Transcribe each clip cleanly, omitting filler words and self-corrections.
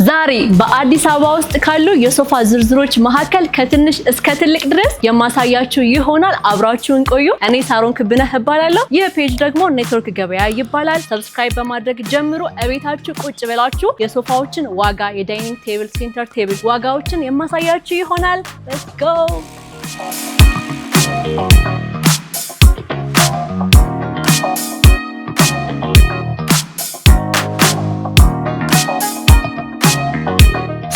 ዛሬ በአዲስ አበባ ውስጥ ካሉ የሶፋ ዝርዝሮች መካከል ከትንሽ እስከ ትልቅ ድረስ የማሳያችሁ ይሆናል። አብራችሁን ቆዩ። እኔ ሳሮን ክብነህ እባላለሁ። ይህ page ደግሞ ኔትወርክ ገበያ ይባላል። Subscribe በማድረግ ጀምሮ እቤታችሁ ቁጭ ብላችሁ የሶፋዎችን ዋጋ፣ የ dining table፣ center table ዋጋዎችን የማሳያችሁ ይሆናል። Let's go።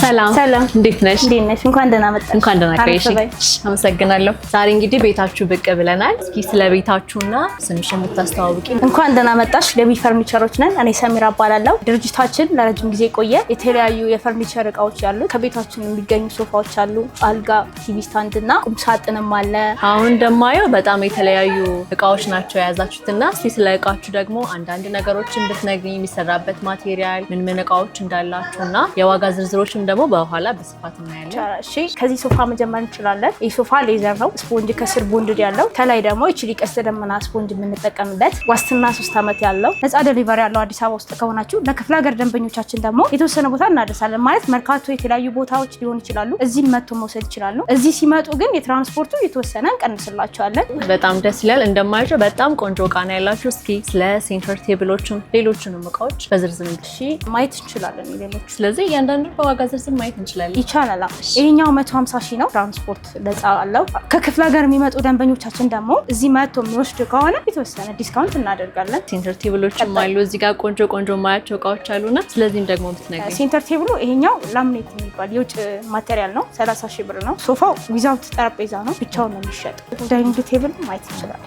ሰላም። ሰላም። እንዴት ነሽ? እንዴት ነሽ? እንኳን ደህና መጣሽ። እንኳን ደህና ቆየሽ። አረፍ በይ። አመሰግናለሁ። ዛሬ እንግዲህ ቤታችሁ ብቅ ብለናል። እስኪ ስለ ቤታችሁና ስምሽን ብታስተዋውቂ። እንኳን ደህና መጣሽ። ለሚ ፈርኒቸሮች ነን። እኔ ሰሚራ እባላለሁ። ድርጅታችን ለረጅም ጊዜ የቆየ የተለያዩ የፈርኒቸር እቃዎች ያሉት ከቤታችን የሚገኙ ሶፋዎች አሉ፣ አልጋ፣ TV stand እና ቁም ሳጥንም አለ። አሁን እንደማየው በጣም የተለያዩ እቃዎች ናቸው የያዛችሁትና እስኪ ስለ እቃችሁ ደግሞ አንዳንድ ነገሮችን ብትነግሪኝ፣ የሚሰራበት material፣ ምን ምን እቃዎች እንዳላችሁ እና የዋጋ ዝርዝሮችም ደግሞ በኋላ በስፋት እናያለን። እሺ፣ ከዚህ ሶፋ መጀመር እንችላለን። ይህ ሶፋ leather ነው። ስፖንጅ ከስር bonded ያለው፣ ከላይ ደግሞ HD ቀስተ ደመና ስፖንጅ የምንጠቀምበት፣ ዋስትና 3 ዓመት ያለው፣ ነፃ delivery ያለው አዲስ አበባ ውስጥ ከሆናችሁ። ለክፍለ ሀገር ደንበኞቻችን ደግሞ የተወሰነ ቦታ እናደርሳለን። ማለት መርካቶ፣ የተለያዩ ቦታዎች ሊሆን ይችላሉ። እዚህም መጥቶ መውሰድ ይችላሉ። እዚህ ሲመጡ ግን የትራንስፖርቱ የተወሰነ እንቀንስላቸዋለን። በጣም ደስ ይላል። እንደማያቸው በጣም ቆንጆ እቃ ነው ያላችሁ። እስኪ ስለ center table ኦችም ሌሎችንም እቃዎች በዝርዝር እሺ፣ ማየት እንችላለን። ሌሎች ስለዚህ እያንዳንዱን በዋጋ ዝርዝር ማየት እንችላለን። ይቻላል። ይሄኛው 150 ሺህ ነው። ትራንስፖርት ነፃ አለው። ከክፍለ ሀገር የሚመጡ ደንበኞቻችን ደግሞ እዚህ መጥቶ የሚወስድ ከሆነ የተወሰነ discount እናደርጋለን። Center table ኦችም አሉ እዚህ ጋር ቆንጆ ቆንጆ ማያቸው እቃዎች አሉና ስለዚህም ደግሞ ብትነግሪኝ። Center table ኡ ይሄኛው laminate የሚባል የውጭ material ነው። 30 ሺህ ብር ነው። ሶፋው without ጠረጴዛ ነው፣ ብቻውን ነው የሚሸጠው። Dining table ማየት እንችላለን።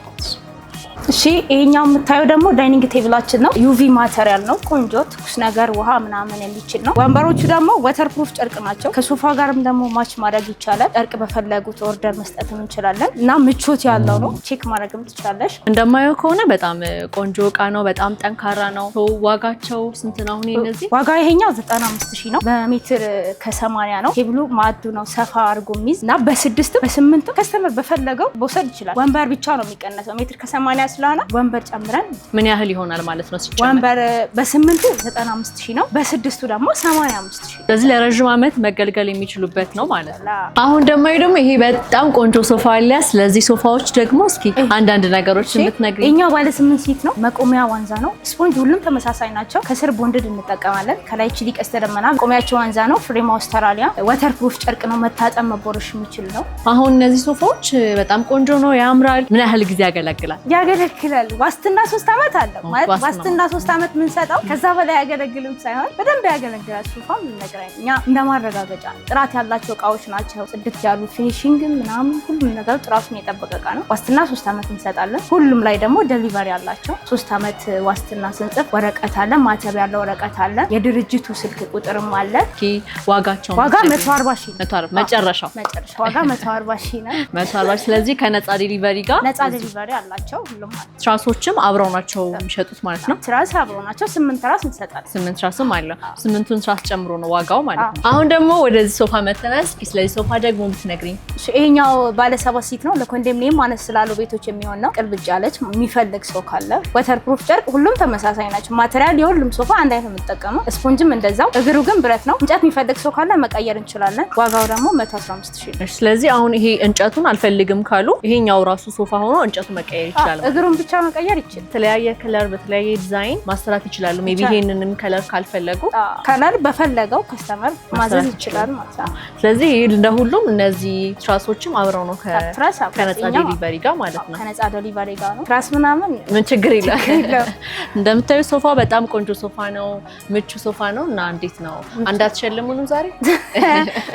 እሺ፣ ይሄኛው የምታየው ደግሞ dining table ኣችን ነው። UV material ነው። ቆንጆ ትኩስ ነገር ውሃ ምናምን የሚችል ነው። ወንበሮቹ ደግሞ waterproof ጨርቅ ናቸው። ከሶፋ ጋርም ደግሞ match ማድረግ ይቻላል። ጨርቅ በፈለጉት order መስጠትም እንችላለን እና ምቾት ያለው ነው። Check ማድረግም ትችላለሽ። እንደማየው ከሆነ በጣም ቆንጆ እቃ ነው። በጣም ጠንካራ ነው። ዋጋቸው ስንት ነው አሁን እነዚህ? ዋጋ ይሄኛው 95 ሺህ ነው። በሜትር ከ80 ነው። Table ኡ ማዕዱ ነው ሰፋ አድርጎ የሚይዝ እና በስድስትም በስምንትም customer በፈለገው መውሰድ ይችላል። ወንበር ብቻ ነው የሚቀነሰው፣ ሜትር ከ80 ስለሆነ ወንበር ጨምረን ምን ያህል ይሆናል ማለት ነው ሲጨመር? ወንበር በስምንቱ 95 ሺህ ነው። በስድስቱ ደግሞ 85 ሺህ። ስለዚህ ለረዥም ዓመት መገልገል የሚችሉበት ነው ማለት ነው። አሁን ደግሞ ይሄ በጣም ቆንጆ ሶፋ አለ። ስለዚህ ሶፋዎች ደግሞ እስኪ አንዳንድ ነገሮች ብትነግሪኝ። ይሄኛው ባለ 8 seat ነው። መቆሚያ ዋንዛ ነው። ስፖንጅ ሁሉም ተመሳሳይ ናቸው። ከስር bonded እንጠቀማለን። ከላይ HD ቀስተ ደመና፣ መቆሚያቸው ዋንዛ ነው። Frame አውስትራሊያ፣ waterproof ጨርቅ ነው። መታጠብ መቦረሽ የሚችል ነው። አሁን እነዚህ ሶፋዎች በጣም ቆንጆ ነው፣ ያምራል። ምን ያህል ጊዜ ያገለግላል? ያገለግላል። ዋስትና 3 ዓመት አለው። ማለት ዋስትና። ዋስትና 3 ዓመት የምንሰጠው ከዛ በላይ ያገለግልም ሳይሆን በደንብ ያገለግላል። ሶፋ ምን ነገር እኛ እንደ ማረጋገጫ ነው። ጥራት ያላቸው እቃዎች ናቸው። ጽድት ያሉ finishing ምናምን ሁሉም ነገር ጥራቱን የጠበቀ እቃ ነው። ዋስትና 3 ዓመት እንሰጣለን። ሁሉም ላይ ደግሞ delivery አላቸው። 3 ዓመት ዋስትና ስንጽፍ ወረቀት አለ፣ ማተብ ያለው ወረቀት አለ፣ የድርጅቱ ስልክ ቁጥርም አለ። እስኪ ዋጋቸው? ዋጋ 140 ሺህ ነው። 140 መጨረሻው? መጨረሻ ዋጋ 140 ሺህ ነው። 140። ስለዚህ ከነፃ delivery ጋር ነፃ delivery አላቸው ሁሉም አለ። ትራሶችም አብረው ናቸው የሚሸጡት ማለት ነው። ትራስ አብረው ናቸው። ስምንት ትራስ እንሰጣለን። ስምንት ትራስም አለ። ስምንቱን ትራስ ጨምሮ ነው ዋጋው ማለት ነው። አሁን ደግሞ ወደዚህ ሶፋ መተናል። እስኪ ስለዚህ ሶፋ ደግሞ ብትነግሪኝ። እሺ፣ ይሄኛው ባለ 7 seat ነው። ለኮንዶሚኒየም አነስ ስላሉ ቤቶች የሚሆን ነው። ቅልብጭ ያለች የሚፈልግ ሰው ካለ waterproof ጨርቅ፣ ሁሉም ተመሳሳይ ናቸው። Material የሁሉም ሶፋ አንድ አይነት ነው የምንጠቀመው። ስፖንጅም እንደዛው፣ እግሩ ግን ብረት ነው። እንጨት የሚፈልግ ሰው ካለ መቀየር እንችላለን። ዋጋው ደግሞ 115 ሺህ ነው። እሺ፣ ስለዚህ አሁን ይሄ እንጨቱን አልፈልግም ካሉ ይሄኛው ራሱ ሶፋ ሆኖ እንጨቱ መቀየር ይችላል። እግሩን ብቻ መቀየር ይችላል። በተለያየ color በተለያየ ዲዛይን ማሰራት ይችላሉ። Maybe ይቻላል። ይሄንንም color ካልፈለጉ Color በፈለገው customer ማዘዝ ይችላል ማለት ነው። ስለዚህ ይሄ እንደ ሁሉም እነዚህ ትራሶችም አብረው ነው ትራስ አብረው ከነፃ ይኸኛው Delivery ጋር ማለት ነው። ከነፃ delivery ጋር ነው። ትራስ ምናምን ምን ችግር የለም። የለውም። እንደምታዩ ሶፋ በጣም ቆንጆ ሶፋ ነው፣ ምቹ ሶፋ ነው። እና እንዴት ነው፣ አንድ አትሸልሙንም ዛሬ?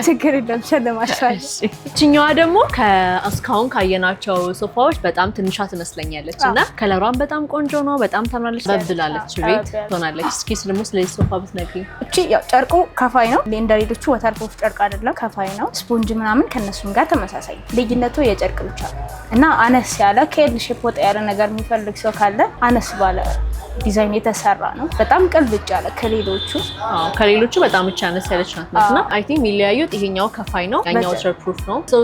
ችግር የለም፣ ሸልማቸዋለሁ። እችኛዋ ደግሞ እስካሁን ካየናቸው ሶፋዎች በጣም ትንሿ ትመስለኛለች እና color ሯን በጣም ቆንጆ ነው። በጣም ታምራለች። በብላለች ቤት ትሆናለች። እስኪ ደግሞ ስለዚህ ሶፋ ብትነግሪኝ። እቺ ያው ጨርቁ ከፋይ ነው። እንደ ሌሎቹ waterproof ጨርቅ አይደለም፣ ከፋይ ነው። ስፖንጅ ምናምን ከነሱም ጋር ተመሳሳይ ነው። ልዩነቱ የጨርቅ ብቻ ነው እና አነስ ያለ ከ L shape ወጣ ያለ ነገር የሚፈልግ ሰው ካለ አነስ ባለ ዲዛይን የተሰራ ነው። በጣም ቅልብጭ ያለ ከሌሎቹ። አዎ፣ ከሌሎቹ በጣም ብቻ አነስ ያለች ናት ማለት ነው። I think የሚለያዩት ይሄኛው ከፋይ ነው፣ ያኛው waterproof ነው። So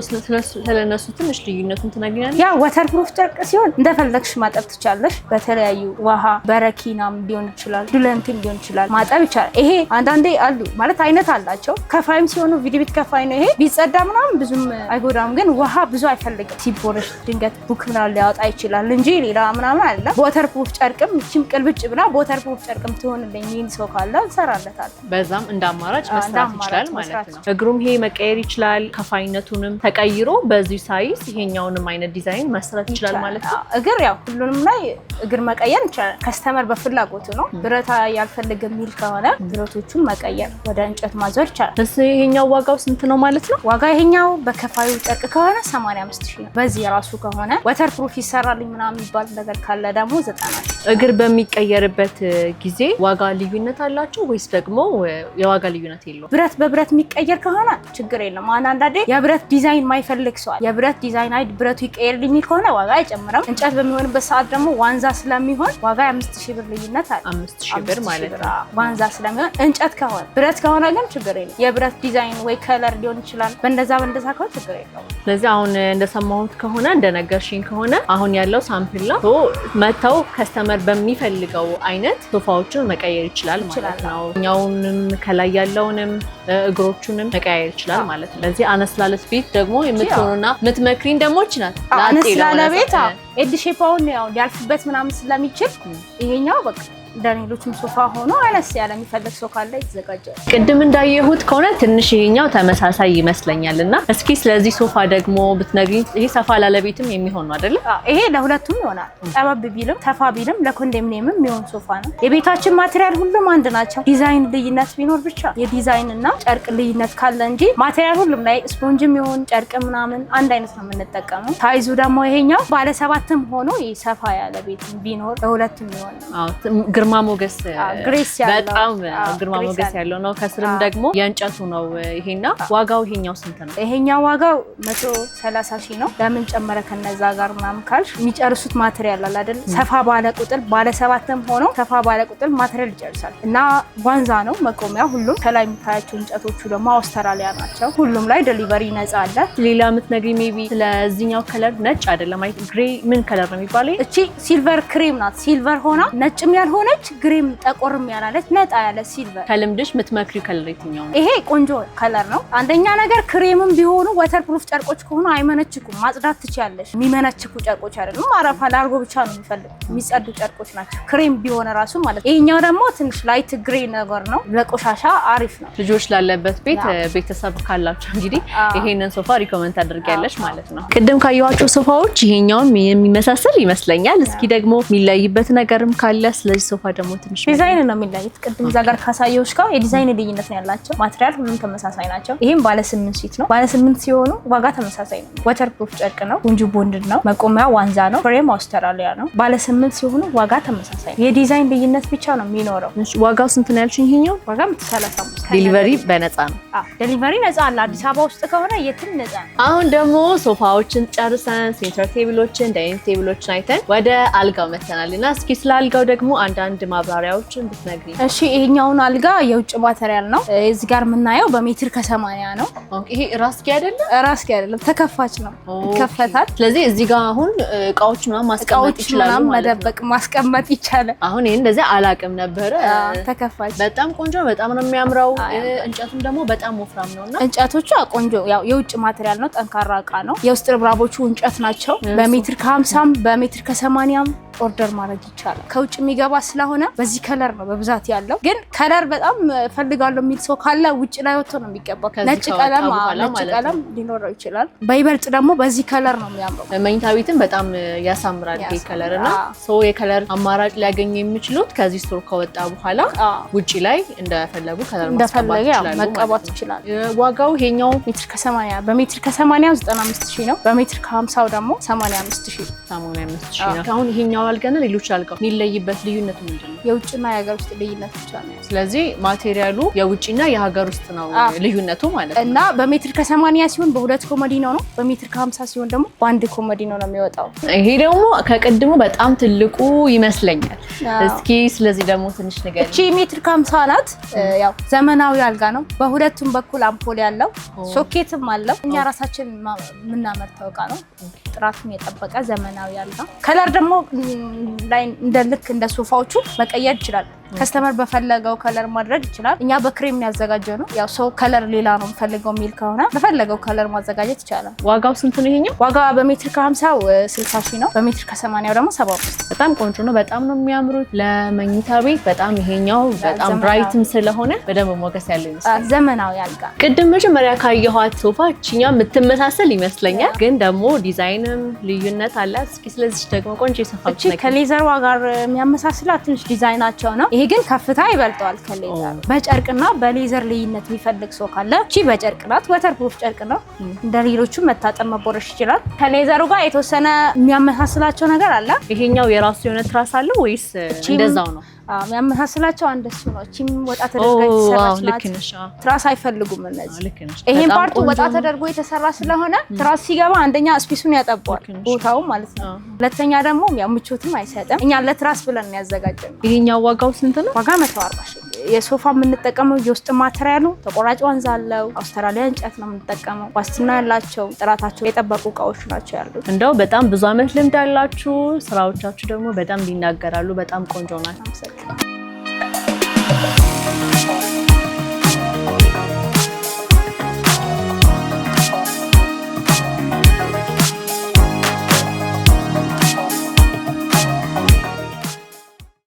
ስለነሱ ትንሽ ልዩነቱን ትነግሪኛለሽ? ያ waterproof ጨርቅ ሲሆን እንደፈለግሽ ማጠብ ትቻለሽ። በተለያዩ ውሃ በረኪናም ሊሆን ይችላል፣ ዱለንትም ሊሆን ይችላል፣ ማጠብ ይቻላል። ይሄ አንዳንዴ አሉ ማለት አይነት አላቸው። ከፋይም ሲሆኑ ቪዲቢት ከፋይ ነው። ይሄ ቢጸዳ ምናምን ብዙም አይጎዳም፣ ግን ውሃ ብዙ አይፈልግም። ሲቦረሽ ድንገት ቡክ ምናምን ሊያወጣ ይችላል እንጂ ሌላ ምናምን አይደለም። Waterproof ጨርቅም እቺም ቅልብጭ ብላ waterproof ጨርቅም ትሆንልኝ የሚል ሰው ካለ እንሰራለታለን። በዛም እንደ አማራጭ እንደ መስራት አማራጭ ይችላል ማለት መስራት ነው። እግሩም ይሄ መቀየር ይችላል። ከፋይነቱንም ተቀይሮ በዚሁ size ይሄኛውንም አይነት ዲዛይን መስራት ይችላል ማለት ነው። አዎ፣ እግር ያው ሁሉንም ላይ እግር መቀየር እንችላለን። Customer በፍላጎቱ ነው። ብረት ያልፈልግ የሚል ከሆነ ብረቶቹን መቀየር ወደ እንጨት ማዞር ይቻላል። እስ ይሄኛው ዋጋው ስንት ነው ማለት ነው? ዋጋ ይሄኛው በከፋዩ ጨርቅ ከሆነ 85 ሺህ ነው። በዚህ የራሱ ከሆነ waterproof ይሰራልኝ ምናምን የሚባል ነገር ካለ ደግሞ 90 ሺህ። እግር በሚቀየርበት ጊዜ ዋጋ ልዩነት አላቸው ወይስ ደግሞ የዋጋ ልዩነት የለውም? ብረት በብረት የሚቀየር ከሆነ ችግር የለም። አሁን አንዳንዴ የብረት ዲዛይን ማይፈልግ ሰው አለ። የብረት ዲዛይን አይ ብረቱ ይቀየርልኝ የሚል ከሆነ ዋጋ አይጨምርም። እንጨት በሚሆንበት ሰዓት ደግሞ ዋንዛ ስለሚሆን ዋጋ የ5,000 ብር ልዩነት አለ። 5,000 ብር ማለት ነው። አዎ፣ ዋንዛ ስለሚሆን እንጨት ከሆነ፣ ብረት ከሆነ ግን ችግር የለም። የብረት ዲዛይን ወይ color ሊሆን ይችላል። በእንደዛ በእንደዛ ከሆነ ችግር የለውም። ስለዚህ አሁን እንደሰማሁት ከሆነ፣ እንደነገርሽኝ ከሆነ አሁን ያለው sample ነው። መተው customer በሚፈልገው አይነት ሶፋዎችን መቀየር ይችላል ማለት ይችላል። ነው። እኛውንም ከላይ ያለውንም እግሮቹንም መቀየር ይችላል ማለት ነው። ስለዚህ አነስ ላለች ቤት ደግሞ የምትሆኑና የምትመክሪኝ ደግሞ ይህች ናት። ላጤ አነስ ላለ ለሆነ ቤት ሰው። L shape አሁን ያው ሊያልፍበት ምናምን ስለሚችል ይሄኛው በቃ እንደ ሌሎችም ሶፋ ሆኖ አነስ ያለ የሚፈልግ ሰው ካለ ይዘጋጃል። ቅድም እንዳየሁት ከሆነ ትንሽ ይሄኛው ተመሳሳይ ይመስለኛል እና እስኪ ስለዚህ ሶፋ ደግሞ ብትነግሪኝ። ይሄ ሰፋ ላለ ቤትም የሚሆን ነው አይደለ? አዎ፣ ይሄ ለሁለቱም ይሆናል። ጠበብ ቢልም ሰፋ ቢልም ለኮንዶሚኒየምም የሚሆን ሶፋ ነው። የቤታችን material ሁሉም አንድ ናቸው። ዲዛይን ልዩነት ቢኖር ብቻ የዲዛይን እና ጨርቅ ልዩነት ካለ እንጂ material ሁሉም ላይ ስፖንጅም ይሁን ጨርቅ ምናምን አንድ አይነት ነው የምንጠቀመው። Size ኡ ደግሞ ይሄኛው ባለ ሰባትም ሆኖ ይሄ ሰፋ ያለ ቤት ቢኖር ለሁለቱም ይሆን ነው። አዎ፣ ግርማ ሞገስ Grace ያለው። በጣም ግርማ Grace ሞገስ ያለው። ያለው ነው። ከስርም ደግሞ የእንጨቱ ነው ይሄና ዋጋው ይሄኛው ስንት ነው? ይሄኛው ዋጋው 130 ሺህ ነው። ለምን ጨመረ ከነዛ ጋር ምናምን ካልሽ የሚጨርሱት material አለ አይደል? ሰፋ ባለ ቁጥር ባለ ሰባትም ሆኖ ሰፋ ባለ ቁጥር material ይጨርሳል እና ዋንዛ ነው መቆሚያ። ሁሉም ከላይ የምታያቸው እንጨቶቹ ደግሞ አውስትራሊያ ናቸው። ሁሉም ላይ delivery ነፃ አለ። ሌላ የምትነግሪኝ maybe ስለዚህኛው color ነጭ አይደለም፣ አይ gray ምን color ነው የሚባለው? እቺ silver cream ናት። Silver ሆና ነጭም ያልሆነች grey ም ጠቆርም ያላለች ነጣ ያለ silver። ከልምድሽ የምትመክሪው color የትኛው ነው? ይሄ ቆንጆ color ነው። አንደኛ ነገር ክሬምም ቢሆኑ waterproof ጨርቆች ከሆኑ አይመነችኩም፣ ማጽዳት ትችያለሽ። የሚመነችኩ ጨርቆች አይደሉም። አረፋ ላርጎ ብቻ ነው የሚፈልጉ የሚጸዱ ጨርቆች ናቸው። ክሬም ቢሆን ራሱ ማለት ነው። ይሄኛው ደግሞ ትንሽ light grey ነገር ነው። ለቆሻሻ አሪፍ ነው። ልጆች ላለበት ቤት ቤተሰብ ካላቸው እንግዲህ ይሄንን ሶፋ recommend ታደርጊያለሽ ማለት ነው። ቅድም ካየኋቸው ሶፋዎች ይሄኛውም የሚመሳሰል ይመስለኛል። እስኪ ደግሞ የሚለይበት ነገርም ካለ ስለዚህ ሶፋ ደግሞ ትንሽ ዲዛይን ነው የሚለዩት። ቅድም እዛ ጋር ካሳየሁሽ ጋር የዲዛይን ልዩነት ነው ያላቸው። Material ሁሉም ተመሳሳይ ናቸው። ይህም ባለ ስምንት seat ነው። ባለ ስምንት ሲሆኑ ዋጋ ተመሳሳይ ነው። Waterproof ጨርቅ ነው። ጉንጁ bonded ነው። መቆሚያ ዋንዛ ነው። Frame አውስትራሊያ ነው። ባለ ስምንት ሲሆኑ ዋጋ ተመሳሳይ ነው። የዲዛይን ልዩነት ብቻ ነው የሚኖረው። እሺ፣ ዋጋው ስንት ነው ያልሽኝ? ይሄኛው ዋጋ 135። Delivery በነፃ ነው። Delivery ነፃ አለ። አዲስ አበባ ውስጥ ከሆነ የትም ነፃ ነው። አሁን ደግሞ ሶፋዎችን ጨርሰን center table ኦችን፣ dining table ኦችን አይተን ወደ አልጋው መተናል እና እስኪ ስለ አልጋው ደግሞ አንዳንድ ማብራሪያዎችን ብትነግሪኝ። እሺ፣ ይሄኛውን አልጋ የውጭ material ነው። እዚህ ጋር የምናየው በሜትር ከ80 ነው። Okay፣ ይሄ ራስጌ አይደለም? ራስጌ አይደለም፣ ተከፋች ነው። ይከፈታል። ስለዚህ እዚህ ጋር አሁን እቃዎች ምናምን ማስቀመጥ እቃዎች ይችላሉ ምናምን ማለት ነው። መደበቅ ማስቀመጥ ይቻላል። አሁን ይሄን እንደዚህ አላቅም ነበረ። ተከፋች። በጣም ቆንጆ ነው። በጣም ነው የሚያምረው። ያምራል። እንጨቱም ደግሞ በጣም ወፍራም ነውና እንጨቶቹ ቆንጆ ያው የውጭ material ነው። ጠንካራ እቃ ነው። የውስጥ ርብራቦቹ እንጨት ናቸው። በሜትር ከ50ም በሜትር ከ80ም order ማድረግ ይቻላል። ከውጭ የሚገባ ስለሆነ በዚህ color ነው በብዛት ያለው። ግን color በጣም እፈልጋለሁ የሚል ሰው ካለ ውጭ ላይ ወጥቶ ነው የሚገባው። ከዚህ ነጭ ከወጣ ቀለም አዎ፣ በኋላ ነጭ ማለት ነው። ቀለም ሊኖረው ይችላል። በይበልጥ ደግሞ በዚህ color ነው የሚያምረው። መኝታ ቤትን በጣም ያሳምራል ይሄ ያሳምራል። Color እና ሰው የ color አማራጭ ሊያገኙ የሚችሉት ከዚህ store ከወጣ በኋላ ውጪ ላይ እንደፈለጉ color ማስቀባት እንደፈለገ ያው ይችላሉ መቀባት ማለት ነው። ይችላል። ዋጋው ይሄኛው ሜትር ከ80 በሜትር ከ80 95 ሺህ ነው። በሜትር ከ50 ደግሞ 85 ሺህ። 85 ሺህ ነው። አሁን ይሄኛው አልጋና ሌሎች አልጋው የሚለይበት ልዩነቱ ምንድን ነው? የውጭና የሀገር ውስጥ ልዩነት ብቻ ነው ያለው። ስለዚህ material ኡ የውጭና የሀገር ውስጥ ነው ልዩነቱ ማለት ነው። እና በሜትር ከ80 ሲሆን በሁለት ኮመዲኖ ነው። በሜትር ከ50 ሲሆን ደግሞ በአንድ ኮመዲኖ ነው የሚወጣው። ይሄ ደግሞ ከቅድሙ በጣም ትልቁ ይመስለኛል። እስኪ ስለዚህ ደግሞ ትንሽ ንገሪኝ። እቺ ሜትር ከ50 ናት። ያው ዘመናዊ አልጋ ነው። በሁለቱም በኩል አምፖል ያለው ሶኬትም አለው። እኛ ራሳችን የምናመርተው እቃ ነው። ጥራቱን የጠበቀ ዘመናዊ አልጋ። Color ደግሞ ላይ እንደ ልክ እንደ ሶፋዎቹ መቀየር ይችላል። Customer በፈለገው color ማድረግ ይችላል። እኛ በክሬም ያዘጋጀነው። ያው ሰው color ሌላ ነው የምፈልገው የሚል ከሆነ በፈለገው color ማዘጋጀት ይቻላል። ዋጋው ስንት ነው ይሄኛው? ዋጋ በሜትር ከ50 60 ሺህ ነው። በሜትር ከ80 ደግሞ 75። በጣም ቆንጆ ነው። በጣም ነው የሚያምሩት። ለመኝታ ቤት በጣም ይሄኛው በጣም ዘመናዊ። Bright ም ስለሆነ በደንብ ሞገስ ያለው ይመስላል። ዘመናዊ አልጋ። ቅድም መጀመሪያ ካየኋት ሶፋ እችኛ የምትመሳሰል ይመስለኛል፣ ግን ደግሞ ዲዛይንም ልዩነት አላት። እስኪ ስለዚች ደግሞ ቆንጆ የሶፋ እቺ ከ leather ዋ ጋር የሚያመሳስላት ትንሽ ዲዛይናቸው ነው። ይሄ ግን ከፍታ ይበልጠዋል ከ leather። በጨርቅና በ leather ልዩነት የሚፈልግ ሰው ካለ እቺ በጨርቅ ናት። Waterproof ጨርቅ ነው። እንደ ሌሎቹ መታጠብ መቦረሽ ይችላል። ከ leather ኡ ጋር የተወሰነ የሚያመሳስላቸው ነገር አለ። ይሄኛው የራሱ የሆነ ትራስ አለው ወይስ እንደዛው ነው? አዎ፣ የሚያመሳስላቸው አንድ እሱ ነው። እቺም ወጣ ተደርጋ የተሰራች ልክ ናት። ነሽ። አዎ፣ ትራስ አይፈልጉም እነዚህ። ልክ ነሽ። ይሄን በጣም part ኡ ቆንጆ ወጣ ነው። ተደርጎ የተሰራ ስለሆነ ትራስ ሲገባ አንደኛ space ኡን ያጠበዋል ልክ ነሽ። ቦታው ማለት ነው። ሁለተኛ ደግሞ ያው ምቾትም አይሰጥም። እኛ ለትራስ ብለን ነው ያዘጋጀነው። ይሄኛው ዋጋው ስንት ነው? ዋጋ 140 ሺህ። የሶፋ የምንጠቀመው የውስጥ material ኡ ተቆራጭ ዋንዛ አለው። አውስትራሊያ እንጨት ነው የምንጠቀመው። ዋስትና ያላቸው፣ ጥራታቸው የጠበቁ እቃዎች ናቸው ያሉት። እንደው በጣም ብዙ አመት ልምድ አላችሁ። ስራዎቻችሁ ደግሞ በጣም ይናገራሉ። በጣም ቆንጆ ናቸው። አመሰግናለሁ።